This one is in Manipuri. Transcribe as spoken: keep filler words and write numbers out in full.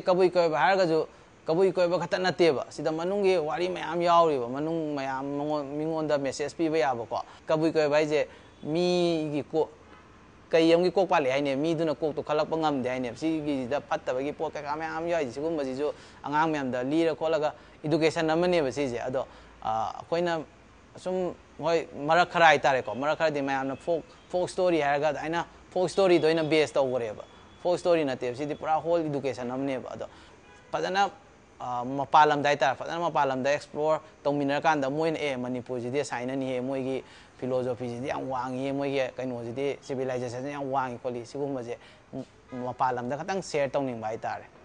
ꯀꯕꯨꯏ ꯀꯣꯏꯕ ꯍꯥꯏꯔꯒꯁꯨ ꯀꯕꯨꯏ ꯀꯣꯏꯕ ꯈꯛꯇ ꯅꯠꯇꯦꯕ, ꯁꯤꯗ ꯃꯅꯨꯡꯒꯤ ꯋꯥꯔꯤ ꯃꯌꯥꯝ ꯌꯥꯎꯔꯤꯕ, ꯃꯅꯨꯡ ꯃꯌꯥꯝ ꯃꯉꯣꯟ- ꯃꯤꯉꯣꯟꯗ ꯃꯦꯁꯦꯖ ꯄꯤꯕ ꯌꯥꯕꯀꯣ꯫ ꯀꯕꯨꯏ ꯀꯣꯏꯕ ꯍꯥꯏꯁꯦ ꯃꯤꯒꯤ ꯀꯣꯛ ꯀꯩ ꯑꯃꯒꯤ ꯀꯣꯛ ꯄꯥꯜꯂꯤ ꯍꯥꯏꯅꯦ, ꯃꯤꯗꯨꯅ ꯀꯣꯛꯇꯣ ꯈꯜꯂꯛꯄ ꯉꯝꯗꯦ ꯍꯥꯏꯅꯦ꯫ ꯁꯤꯒꯤꯁꯤꯗ ꯐꯠꯇꯕꯒꯤ ꯄꯣꯠ ꯀꯩꯀꯥ ꯃꯌꯥꯝ ꯌꯥꯎꯔꯤꯁꯦ, ꯁꯤꯒꯨꯝꯕꯁꯤꯁꯨ ꯑꯉꯥꯡ ꯃꯌꯥꯝꯗ ꯂꯤꯔ ꯈꯣꯠꯂꯒ ꯏꯗꯨꯀꯦꯁꯟ ꯑꯃꯅꯦꯕ ꯁꯤꯁꯦ꯫ ꯑꯗꯣ ꯑꯩꯈꯣꯏꯅ ꯁꯨꯝ, ꯍꯣꯏ, ꯃꯔꯛ ꯈꯔ ꯍꯥꯏꯇꯥꯔꯦꯀꯣ, ꯃꯔꯛ ꯈꯔꯗꯤ ꯃꯌꯥꯝꯅ ꯐꯣꯛ ꯐꯣꯛ ꯁ꯭ꯇꯣꯔꯤ ꯍꯥꯏꯔꯒ ꯑꯗꯨꯃꯥꯏꯅ ꯐꯣꯛ ꯁ꯭ꯇꯣꯔꯤꯗ ꯑꯣꯏꯅ ꯕꯦꯁ ꯇꯧꯈ꯭ꯔꯦꯕ꯫ ꯐꯣꯛ ꯁ꯭ꯇꯣꯔꯤ ꯅꯠꯇꯦꯕ ꯁꯤꯗꯤ, ꯄꯨꯔꯥ ꯍꯣꯜ ꯏꯗꯨꯀꯦꯁꯟ ꯑꯃꯅꯦꯕ꯫ ꯑꯗꯣ ꯐꯖꯅ ꯃꯄꯥꯟ ꯂꯝꯗ ꯍꯥꯏꯇꯥꯔꯦ, ꯐꯖꯅ ꯃꯄꯥꯟ ꯂꯝꯗ ꯑꯦꯛꯁꯄ꯭ꯂꯣꯔ ꯇꯧꯃꯤꯟꯅꯔꯀꯥꯟꯗ ꯃꯣꯏꯅ, "ꯑꯦ, ꯃꯅꯤꯄꯨꯔꯁꯤꯗꯤ ꯑꯁꯥꯏꯅꯅꯤꯍꯦ, ꯃꯣꯏꯒꯤ ꯐꯤꯂꯣꯖꯣꯐꯤꯁꯤꯗꯤ ꯌꯥꯝ ꯋꯥꯡꯉꯤꯍꯦ, ꯃꯣꯏꯒꯤ ꯀꯩꯅꯣꯁꯤꯗꯤ, ꯁꯤꯚꯤꯂꯥꯏꯖꯦꯁꯟꯁꯤ ꯌꯥꯝ ꯋꯥꯡꯉꯤ ꯈꯣꯠꯂꯤ", ꯁꯤꯒꯨꯝꯕꯁꯦ ꯃꯄꯥꯟ ꯂꯝꯗ ꯈꯇꯪ ꯁꯦꯌꯔ ꯇꯧꯅꯤꯡꯕ ꯍꯥꯏꯇꯥꯔꯦ꯫